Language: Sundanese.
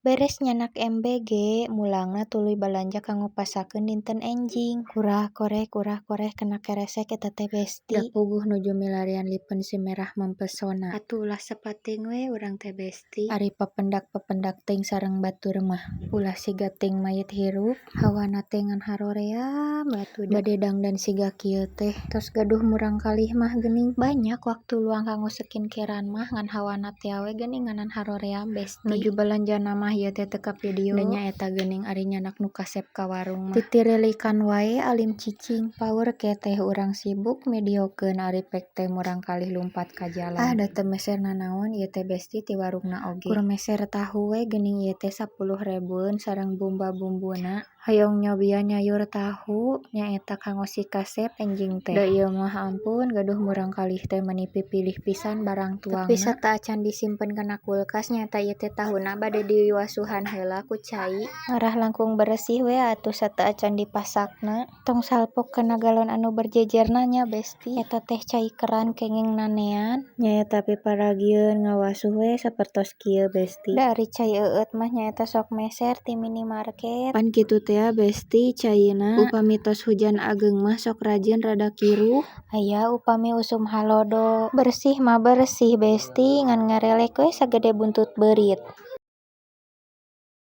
Beres nyandak MBG, mulangna tuluy balanja kanggo pasakeun dinten enjing. Kurah koreh kurah koreh kena keresek eta teh, Besti. Da puguh nuju milarian lipen si merah mempesona. Atuh ulah sapating we urang teh, Besti. Ari papendak-papendak teuing sareng batur mah. Ulah siga ting mayit hirup, hawana teh ngan haroream atuh da. Bade dangdan siga kieu teh. Tos gaduh murangkalih mah geuning banyak waktu luang kanggo skincarean mah, ngan hawana teh we geuning nganan haroream, Besti. Nuju balanjana mah ieu teh teu kavideo. Da nyaeta geuning ari nyandak nu kasep ka warung mah. Titirilikan wae alim cicing. Paur ke teh urang sibuk midiokeun ari pek teh murangkalih lumpat ka jalan. Ah, da teu meser nanaon ieu teh, Besti, ti warungna oge. Kur meser tahu we geuning ieu teh 10 ribueun sareng bumba-bumbuna. Hoyong nyobian nyayur tahu nyaeta kanggo si kasep enjing teh. Da ieu mah ampun, gaduh murangkalih teh meuni pipilih pisan barang tuangna. Tapi sateuacan disimpen kana kulkas nyaeta ieu teh tahuna bade diwasuhan heula ku cai. Ngarah langkung beresih we atuh sateuacan dipasakna. Tong salpok kana galon anu berjejerna nya, Besti. Eta teh cai keran kenging nanean. Nyaeta piparagieun ngawasuh we sapertos kieu, Besti. Da ari cai eueut mah nyaeta sok meser ti minimarket. Pan kitu tea, Besti, caina upami tos hujan ageng mah sok rajin rada kiruh. Aya upami usum halodo. Bersih mah bersih, Besti, ngan ngarelek we sagede buntut beurit.